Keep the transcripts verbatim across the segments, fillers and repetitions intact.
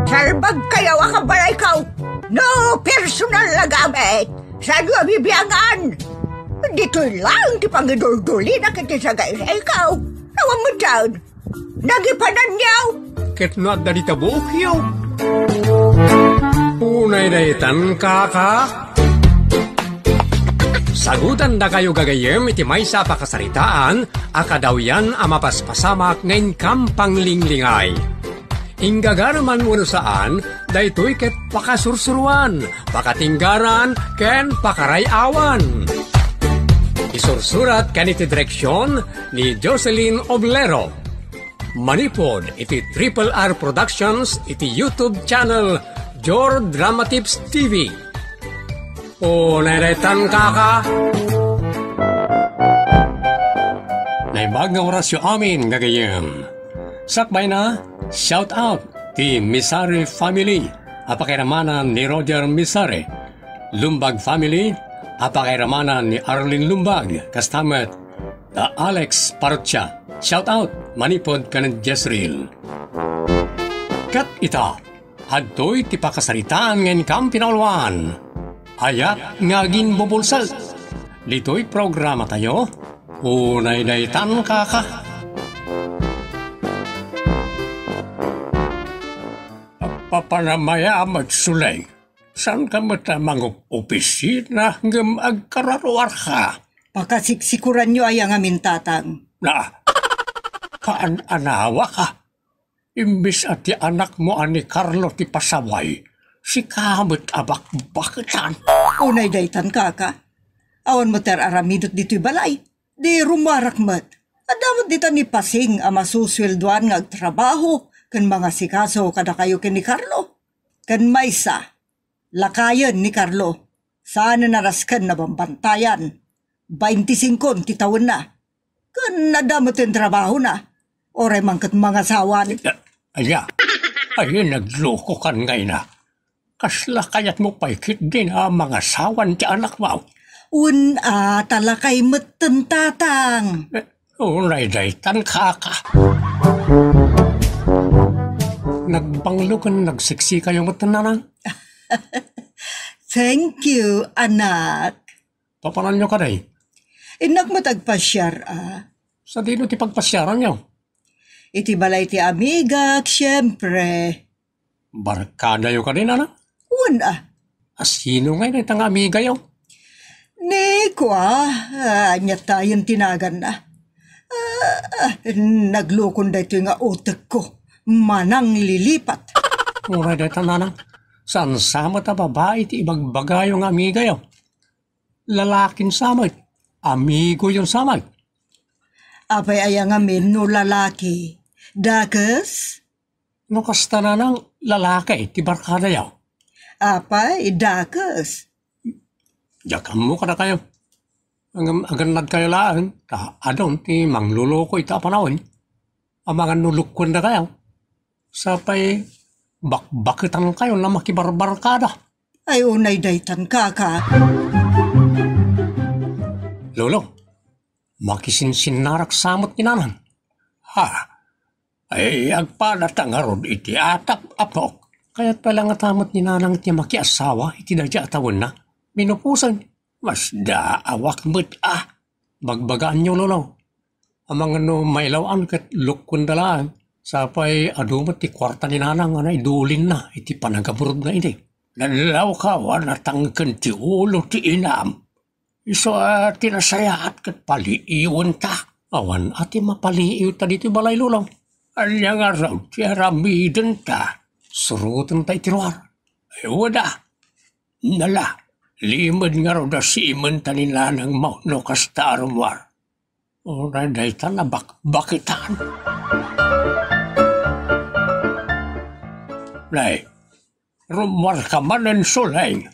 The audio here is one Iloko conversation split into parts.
Salbagkayo a kabalayko. No personal a gamit, saanyo a bibiangan. Ditoy laeng ti pangiduldulina iti sagaysayko. Awan metten. Nagipananyo. Ket no adda dita buokyo. Unay daytan, kaka. Sagutandakayo gagayyem iti maysa a pakasaritaan a kadawyan a mapaspasamak nga inkam panglinglingay. Inggagara man wenno saan, daytoy ket pakasursuroan, pakatinggaran, ken pakaray-awan. Isursurat ken iti direksion ni Jocelyn Oblero. Manipud iti Triple R Productions iti YouTube channel Jor Drama Tips T V. Unay daytan, kaka. Naimbag nga orasyo amin, gagayyem. Sakbayna, shout out ti Misare family a pakairamanan ni Roger Misare, Lumbag family a pakairamanan ni Arlene Lumbag, kasta met da Alex Parcha. Shout out manipud ken Jezreel. Ket ita, adtoy ti pakasaritaan nga inkam pinauluan. Ayat nga aginbubulsek. Ditoy programatayo, unay daytan, kaka. Papanamaya met, Suleng. Saanka met a mangopisina ngem agkararuarka? Pakasiksikuranyo aya ngamin, tatang. Na, kaan-anawaka. Imbes a ti anakmo a ni Carlo ti pasaway, sika met a bakbaketan. Unay daytan, kaka. Awan met ti ar-aramidek ditoy balay. Di rummuarak met. Adda met dita ni Pasing a masusueldoan nga agtrabaho ken mangasikaso kadakayo ken ni Carlo. Ken maysa, lakayen ni Carlo. Saanen a nasken a bambantayan. Baintisingko ti tawenna. Ken adda met ti trabahona. Uray man ket mangasawan. Aya, aya, naglokokan nga ina. Kasla kayatmo pay ketdin a mangasawan ti anakmo? Wen a, ta lakay metten, tatang. Eh, unay daytan, kaka. Nagbanglo ken nagseksikayo metten, nanang. Thank you, anak. Papananyo kadi? Innak met agpasiar, a. Sadino ti pagpasiaranyo? Iti balay ti amigak, siempre. Barkadayo kadi, nana? Wen a. A, sino ngay dayta nga amigayo? Ni kua, a, ania tayen ti naganna. A, a, naglokon daytoy nga utekko. Manang lilipat. Uray dayta, nanang. Saan sa met a babai ti ibagbagayo nga amigayo? Lalakin sa met. Amigoyon sa met. Apay aya ngamin no lalaki? Dakes? No kasta, nanang, lalaki ti barkadayo. Apay, dakes? Diak ammo kadakayo. Ngem agannadkayo laeng, ta adun ti mangluloko ita a panawen. Amangan no lukkuendakayo. Sapay bakbaketankayo a makibarbarkada. Ay, unay daytan, kaka. Lolo, makisinsinnarak sa met ni nanang. Ha? Ay, agpadata ngarud iti atap, apok. Kayat pay la ngata met ni nanang ti makiasawa iti daydiay a tawenna. Minupusen. Masdaawak met a. Bagbagaanyo, Lolo. Amangan no mailaw-an ket lukkuenda laeng. Sapay adu met ti kuarta ni nanang a naidulinna iti panagaburudna idi. Nadlawkaw a natangken ti ulo ti inam. Isu a ti nasayaat ket paliiwenta. Awan a ti mapaliiwta ditoy balay, Lolo. Ania ngarud ti aramidenta? Surotenta iti ruar. Ay, wen a. Nala, limed ngarud a siimenta ni nanangmo no kasta a rummuar. Uray dayta a bakbaketan. Nay, rummuarka manen, Suleng.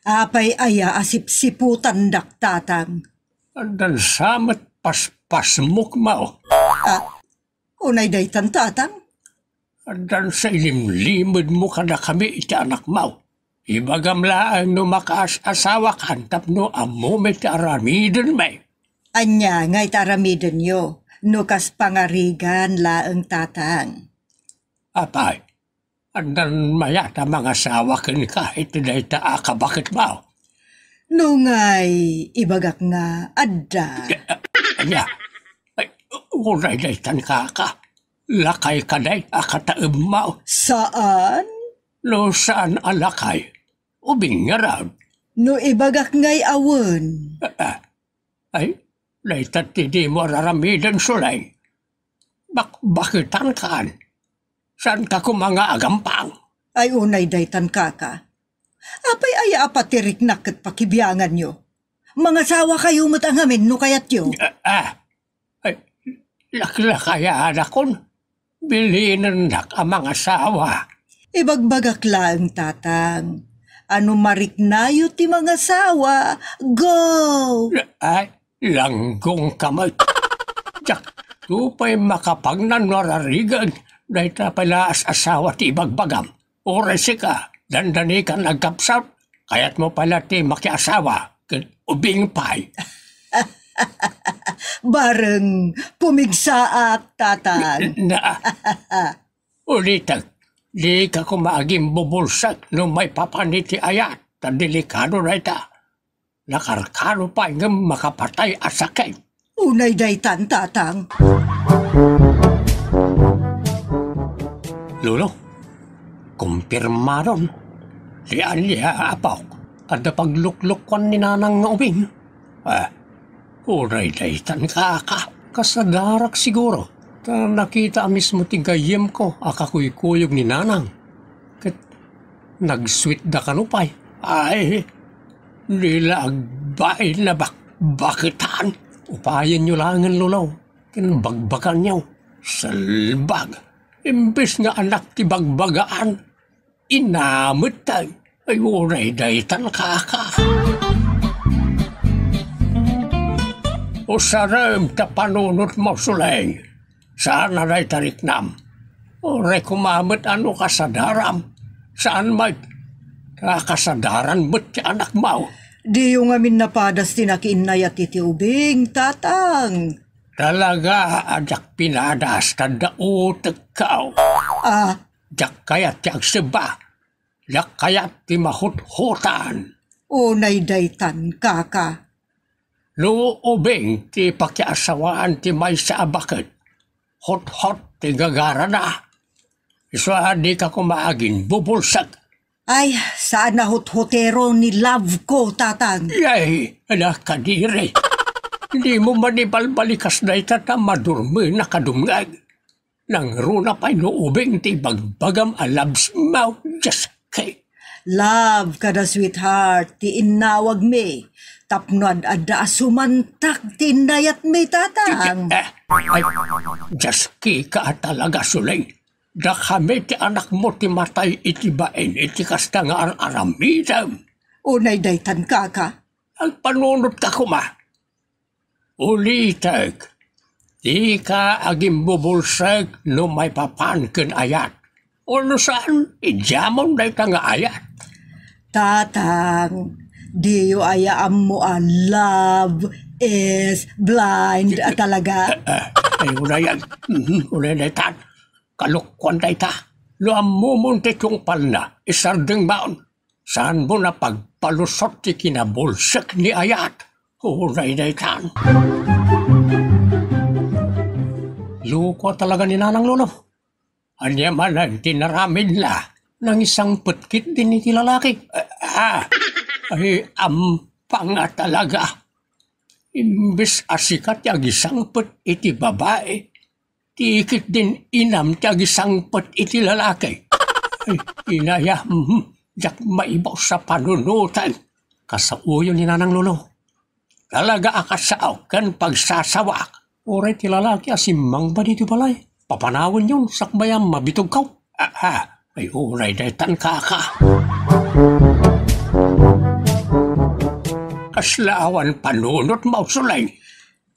Apay aya a sipsiputandak, tatang? Addan sa met paspasmokmo. A, unay daytan, tatang? Addan sa ilimlimedmo kadakami iti anakmo. Ibagam laeng no makaas-asawakan tapno ammomi ti aramidenmi. Ania ngay ti aramidenyo no kas pangarigan laeng, tatang? Apay, Addan mayat a mangasawa kenka iti dayta a kabaketmo? No ngay, ibagak nga adda. Ania? Ay, unay daytan, kaka. Lakay kadi a kataemmo? Saan? No saan a lakay, ubing ngarud. No ibagak ngay awan. Ah, ah. Ay, dayta ti dimo ar-aramiden, Suleng. Bakbaketankan. Saanka koma nga agampang? Ay, unay daytan, kaka. Apay aya a patiriknak ket pakibianganyo? Mangasawakayo met a ngamin no kayatyo. Ah, ah. Ay, laklakayanakon. Bilinennak a mangasawa. Ibagbagak laeng, tatang. A no mariknayo ti mangasawa, go! Ay, langgongka met. Diak pay makapagnan no ararigan dayta pay la as-asawa ti ibagbagam. Uray sika, dandanikan agkapsut, kayatmo pay la ti makiasawa, ket ubing pay. Bareng pumigsaak, tatang. Na, ulitek, dika koma agimbubulsek no maipapan iti ayat, ta delikado dayta. Nakarkaro pay ngem makapatay a sakit. Unay daytan, tatang. Lolo, kumpirmadon. Diak ania, apok. Adda pagluklukuan ni nanang nga ubing. Ah, unay daytan, kaka. Kasadarak siguro. Ta nakita a mismo ti gayyemko a kakuykuyog ni nanang. Ket nagsweet da kano pay. Ay, di la agbain a bakbaketan. Upayenyo laengen, Lolo, ken bagbaganyo. Salbag. Imbes nga anak ti bagbagaan, ina metten. Ay, unay daytan, kaka. Usarem ta panunotmo, Suleng. Saan a dayta riknam. Uray koma met a no kasadaram. Saan met. Kasadaran met ti anakmo. Diyo ngamin napadas ti nakiinnayat iti ubing, tatang. Talaga a diak pinadas, ta adda utekko. Ah. Diak kayat ti agsebba. Diak kayat ti mahuthotan. Unay daytan, kaka. No ubing ti pakiasawaan ti maysa a baket, huthot ti gagarana. Isu a dika koma agimbubulsek. Ay, saan a huthotero ni love ko, tatang. Yay, ala kadiri. Dimo man ibalbalikas dayta ta madurmennak a dumngeg. Nangruna pay no ubing ti ibagbagam a loves mo, Diyos ko. Love kada sweetheart ti innawagmi tapno ad-adda a sumantak ti innayatmi, tatang. Eh, ay, Diyos ko ka a talaga, Suleng. Dakami ti anakmo ti matay iti bain iti kasta nga ar-aramidem. Unay daytan, kaka. Agpanunotka koma. Ulitek, dika agimbubulsek no maipapan ken ayat. Ono saan, idiamon dayta nga ayat. Tatang, diyo aya ammo a love is blind a talaga? Eh, eh, ay, unay, mhm, unay daytan. Kalokuan dayta. No ammomon ti tungpalna, isardengmon. Saanmo a pagpalusot ti kinabulsek ni ayat. Unay daytan. Loko a talaga ni Nanang, Lolo. Ania manen ti naramidna? Nangisangpet ketdin iti lalaki. Ah, ay, ampanga talaga. Imbes a sika ti agisangpet iti babai, ti ketdin inam ti agisangpet iti lalaki. Ay, inaya, mhm, diak maibaus a panunoten. Kasaoyo ni Nanang, Lolo. Talaga a kasao ken pagsasawaak. Uray ti lalaki a simmangba ditoy balay. Papanawenyon sakbay a mabitogko. Ah, ah, ay, unay daytan, kaka. Kasla awan panunotmo, Suleng.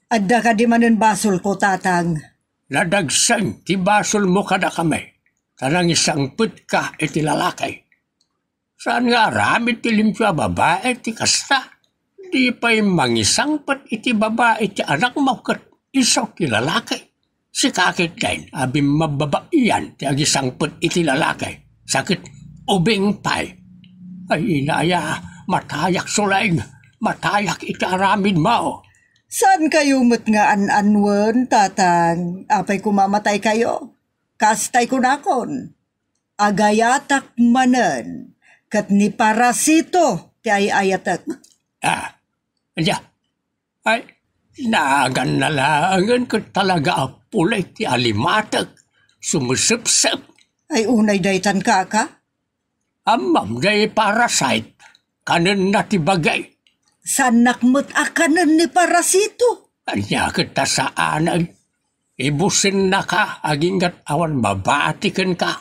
Adda kadi manen basolko, tatang? Nadagsen ti basolmo kadakami, ta nangisangpetka iti lalaki. Saan nga aramid ti limpio a babai ti kasta? Di pay mangisangpet iti babai ti anakmo ket isu ti lalaki. Sika ketdin a bimmababaian ti agisangpet iti lalaki. ta ket ubing pay. Ay, inaya, matayak, Suleng, matayak iti aramidmo. Saan kayo met nga an-anuen, Tatang? Apay koma matay kayo? Kastay kunakon, agayatak manen, ket ni Parasito ti ay-ayatek. Ah, ania? Ay, naganna laengen ket talaga a puli ti alimatek, sumesepsep. Ay, unay daytan, kaka? Ammom, day Parasite, kanenna ti bagi. Saannak met a kanen ni Parasito. Ania ket ta saanen? Ibusennaka aginggat awan mabati kenka.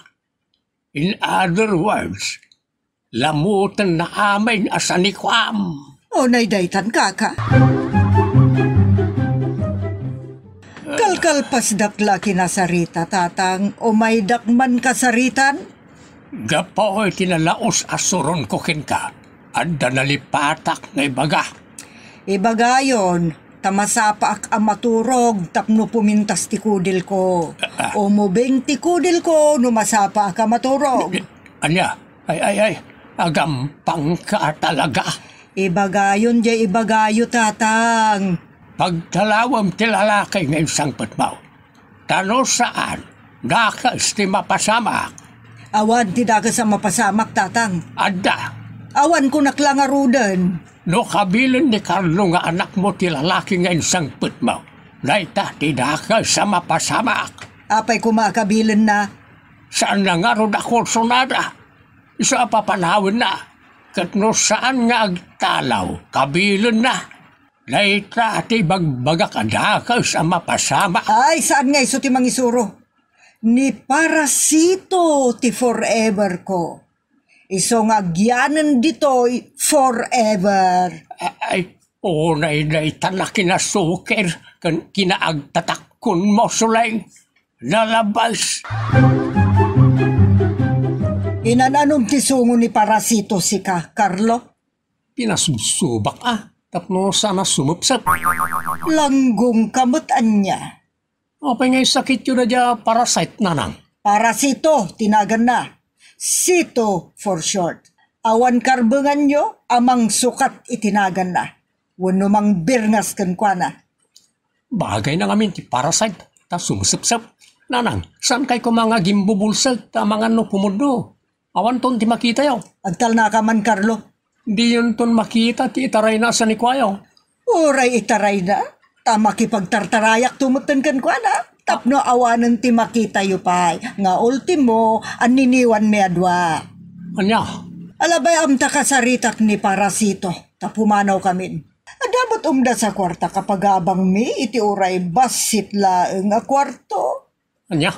In other words, lamutenna amin a sanikuam. Unay daytan, kaka. Kalkalpasdak la kinasarita, Tatang, umaydak man kasaritan? Gapu iti nalaus a suronko kenka, adda nalipatak nga ibaga. Ibagayon, ta masapaak a maturog tapno pumintas ti kudilko. Ah, ah. Umubing ti kudilko no masapaak a maturog. Ania? Ay, ay, ay, agampangka talaga. Ibagayon, diay ibagayo, Tatang. Pagtalawem ti lalaki nga insangpetmo. Ta no saan, dakes ti mapasamak. Awan ti dakes a mapasamak, Tatang. Adda. Awan kunak la ngaruden. No kabilen ni Carlo nga anakmo ti lalaki nga insangpetmo, dayta ti dakes a mapasamak. Apay koma a kabilenna? Saanna ngarud a kursunada. Isu a papanawenna. Ket no saan nga agtalaw, kabilenna. Dayta ti ibagbagak a dakes a mapasamak. Ay, saan nga isu ti mangisuro? Ni Parasito ti forever ko. Isu nga agyanen ditoy forever. A-, ay, unay daytan a kinasukir ken kinaagtatakkonmo, Suleng. Nalabas. Inan-anom ti sungo ni Parasito sika, Carlo? Pinasubsubak a, tapno saan a sumepsep. Langgongka met ania? Apay nga isakityo daydiay a Parasite, nanang? Parasito ti naganna. Sito for short. Awan karbenganyo a mangsukat iti naganna wenno mangbirngas kenkuana. Bagayna ngamin ti Parasite, ta sumsepsep. Nanang, saankay koma nga agimbubulsek ta amangan no pumudno? Awanton ti makitayo. Agtalnaka man, Carlo. Diyonton makita ti itarayna a sanikuayo. Uray itarayna, ta makipagtartarayakto metten kenkuana, tapno awanen ti makitayo pay, nga ultimo, anniniwanmi a dua. Ania? Alabay, amta kasaritak ni Parasito, ta pumanawkamin. Adda met umdas a kuarta a pagabangmi iti uray bassit laeng a kuarto. Ania?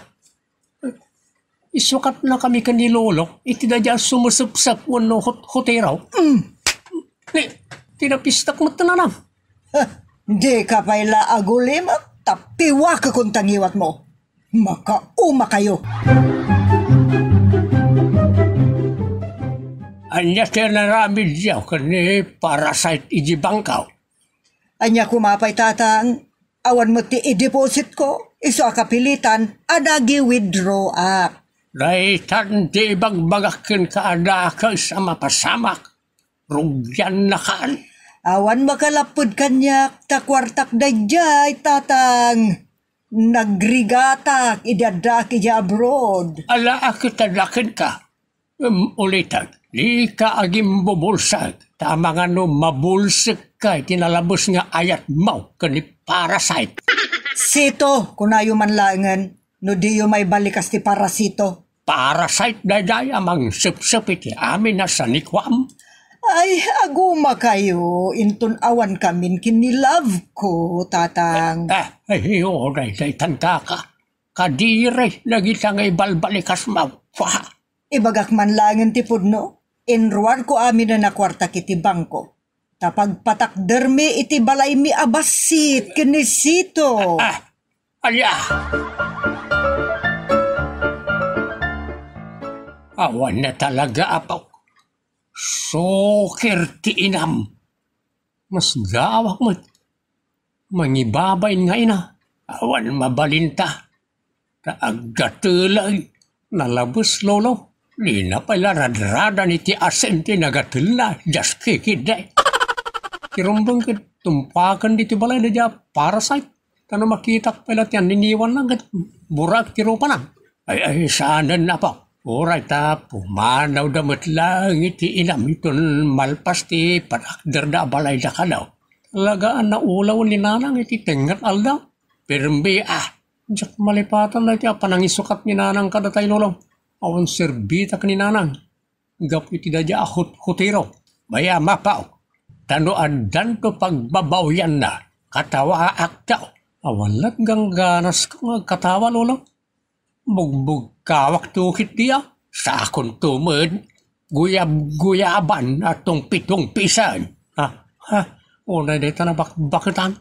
Isukatnakami ken ni Lolo iti daydiay a sumsepsep wenno hot-, hotero. Mm. Ni, tinapistak met, nanang. Dika pay la agulimek, ta piwakekon ta ngiwatmo. Makaumakayo. Ania ti inaramidyo ken ni Parasite iti bangko? Ania koma pay, Tatang? Awan met ti idepositko, isu a kapilitan a nagi-withdraw-ak. Daytan ti ibagbagak kenka a dakes a mapasamak. Rugiannakan. Awan makalapped kaniak ta kuartak daydiay, Tatang. Nagrigatak idi addaak idiay abroad. Ala a kita dakenka. Ngem ulitek, dika agimbubulsek, ta amangan no mabulsekka iti nalabes nga ayatmo ken ni Parasite. Sito, kunayo man laengen, no diyo maibalikas ti Parasito. Parasite daydiay a mangsepsep iti amin a sanikuam. Ay, agumakayo, inton awankamin ken ni love ko, Tatang. Ah, ay, oo, daydiay tan kaka. Kadiri dagita nga ibalbalikasmo. Pah! Ibagak man laengen ti pudno, inruarko aminen a kuartak iti bangko. Ta pagpatakdermi iti balaymi a bassit ken ni Sito. Ah, ania? Awan na talaga, apok. Sukir ti inam. Masgawak met. Mangibabain nga ina, awan mabalinta. Ta aggatela, nalabes, Lolo. Dina pay la radradan iti asin ti nagatelna, just kikidde. Ti rumbeng ket tumpaken ditoy balay daydiay a parasite. Ta no makitak pay la ti anniniwanna ket burak ti rupana. Ay, ay, saanen, apo. Uray ta pumanawda met laeng iti inam inton malpas ti patakderda a balayda kano. Talaga a naulawen ni Nanang iti tengnga nga aldaw. Permi, ah, diak malipatan daytoy a panangisukat ni Nanang kadatayo, Lolo. Awan serbitak ni Nanang gapu iti daydiay a hut-, hutiro. Mayam, apo. Ta no addanto pagbabawianna, katawaakto. Awan la't gangganasko nga agkatawa, Lolo. Bugbugkawakto ketdi a, sakonto met guyab-guyaban a tungpitungpisen. Ha? Ha? Unay dayta nabakbaketan.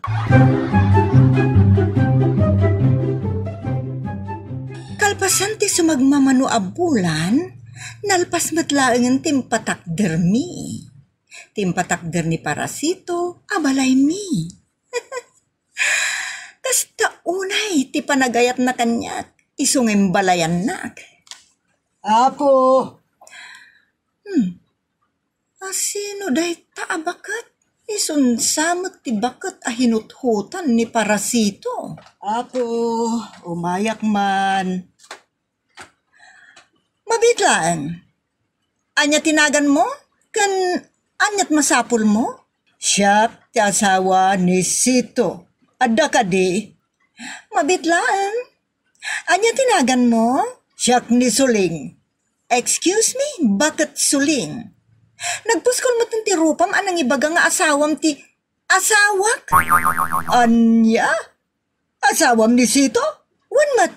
Kalpasan ti sumagmamano a bulan, nalpas met laengen ti impatakdermi. Ti impatakder ni Parasito a balaymi. Kasta unay ti panagayatna kaniak, isu nga imbalayannak. Apo! Hmm. Asino dayta a baket? Isunsa met ti baket a hinuthutan ni Parasito? Apo, umayak man. Mabiit laeng. Ania ti naganmo? Ken ania't masapulmo? Siak ti asawa ni Sito. Adda kadi? Mabiit laeng. Ania ti naganmo? Siak ni Suling. Excuse me, baket Suling? Nagpuskol met ti rupam a nangibaga nga asawam ti asawak? Ania? Asawam ni Sito? Wen met.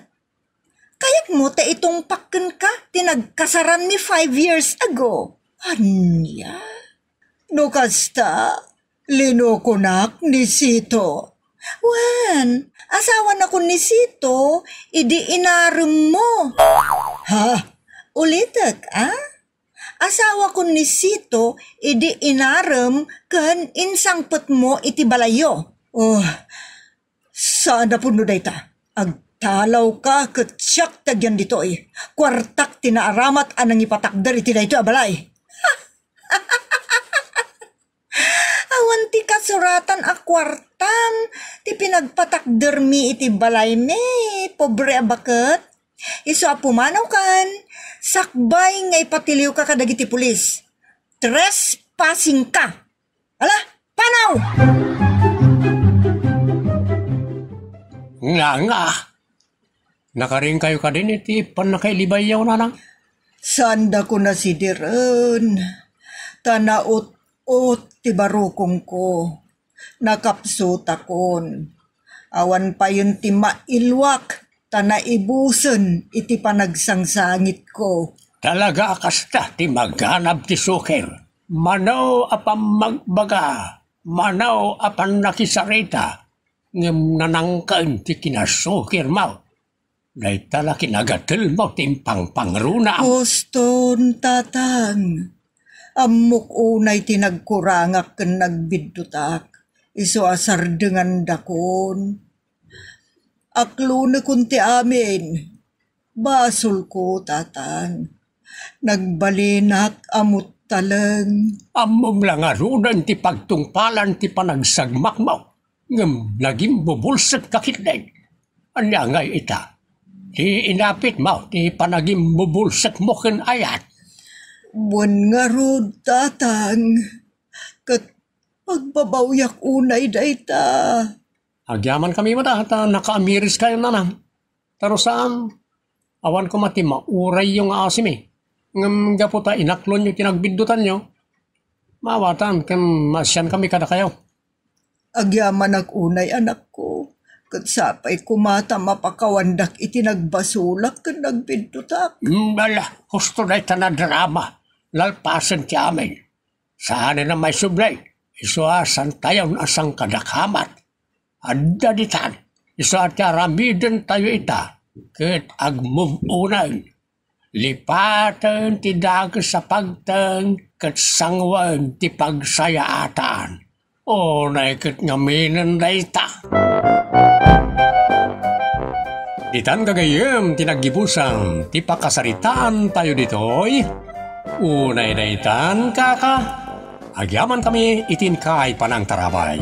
Kayatmo ta itungpak kenka ti nagkasaranmi five years ago? Ania? No kasta, linukonak ni Sito. Wen, asawanakon ni Sito idi inaremmo. Ha? Ulitek, a? Asawakon ni Sito idi inarem ken insangpetmo iti balayyo. Oh, saan a pudno dayta. Agtalawka ket siak ti agian ditoy. Kuartak ti naaramat a nangipatakder iti daytoy a balay. Awan ti kasuratan a kuartam ti pinagpatakdermi iti balaymi, pobre a baket. Isu a pumanawkan, sakbay nga ipatiliwka kadagiti pulis. Trespassingka. Ala, panaw! Nga, nga. Nakarinkayo kadin iti pannakailibayyo, Nanang? Saandakon a sidiren, ta naut-ot ti barukongko. Nakapsutakon. Awan payen ti mailwak ta naibusen iti panagsangsangitko. Talaga a kasta ti maganab ti suker. Mano a pammagbaga, mano a pannakisarita, ngem nanangken ti kinasukermo. Dayta la kinagatelmo ti impangpangruna. Uston, Tatang. Ammok unay ti nagkurangak ken nagbiddutak. Isu a sardengandakon. Aklonekon ti amin. Basolko, Tatang. Nagbalinak a muttaleng. Ammom la ngaruden ti pagtungpalan ti panagsagmakmo, ngem nagimbubulsekka ketdi. Ania ngay ita? Ti inapitmo ti panagimbubulsekmo ken ayat? Wen ngarud, Tatang, ket pagbabawiak unay dayta. Agyamankami met ta nakaamiriskayo, Nanang. Ta no saan, awan koma ti maurayyo nga asimi. Ngem gapu ta inaklonyo ti nagbiddutanyo, maawatan ken maasiankami kadakayo. Agyamanak unay, anakko, ket sapay koma ta mapakawandak iti nagbasolak ken nagbiddutak. Mm, ala, husto dayta a drama, nalpasen ti amin. Saanen a maisubli, isu a santayon a sangkadakamat. Adda ditan, isu a ti aramidentayo ita, ket agmove onen. Lipaten ti dakes a pagteng ket sangoen ti pagsayaatan. Unay ket ngaminen dayta. Itan gagayyem ti naggibusan ti pakasaritaan tayo ditoy. Unay daytan, kaka, agyaman kami iti inkay panangtarabay.